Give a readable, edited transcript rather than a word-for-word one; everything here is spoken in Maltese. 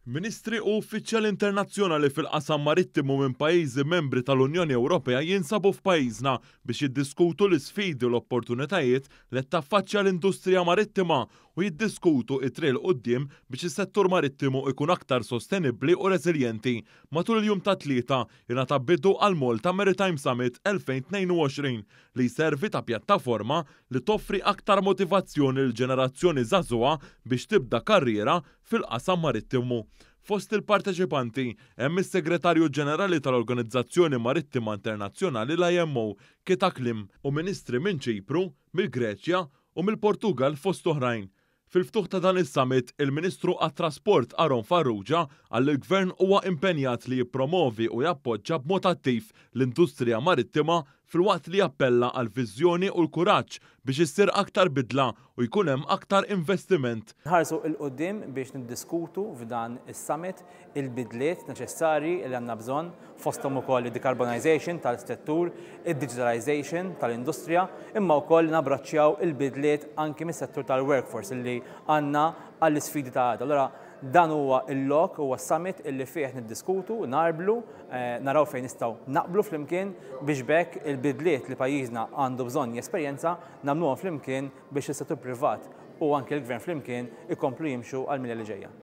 Ministri u uffiċjali internazzjonali fil-qasam marittimu minn pajjiżi membri tal-Unjoni Ewropea jinsabu f'pajjiżna biex jiddiskutu l-isfidi u l-opportunitajiet li qed taffaċċja l-industrija marittima u jiddiskutu t-triq 'il quddiem biex is-settur marittimu jkun aktar sostenibbli u reżiljenti. Matul il-jum tat-Tlieta, ingħata bidu għall-Malta Maritime Summit 2022 li jservi ta' pjattaforma li toffri aktar motivazzjoni lill-ġenerazzjoni żagħżugħa biex tibda karriera fil-qasam marittimu. Fost il-parteċipanti hemm is-Segretarju Ġenerali tal-Organizzazzjoni Marittima Internazzjonali l-IMO, Kitack Lim, u ministri minn Ċipru, mill-Greċja u mill-Portugall fost oħrajn. Fil-ftuħ ta' dan is-summit, il-Ministru għat-Trasport Aaron Farrugia qal li l-Gvern huwa impenjat li jippromovi u jappoġġa b'mod attiv l-industrija marittima filwaqt li jappella għall-viżjoni u l-kuraġġ biex issir aktar bidla u jkun hemm aktar investiment. Nħarsu 'l quddiem biex niddiskutu f'dan is-summit il-bidliet neċessarji li għandna bżonn, fosthom ukoll id-decarbonization tal-settur, id-digitalization tal-industrija, imma wkoll nabbraċċjaw il-bidliet anki mis-settur tal-workforce li għandna għall-isfidi ta' għada. Allura dan huwa l-lok, huwa summit illi fih niddiskutu, narblu, naraw fejn nistgħu naqblu flimkien biex b'hekk il-bidliet li pajjiżna għandu bżonn jesperjenza nagħmluhom flimkien biex is-settur privat u anki l-gvern flimkien ikomplu jimxu għall-milja li ġejja.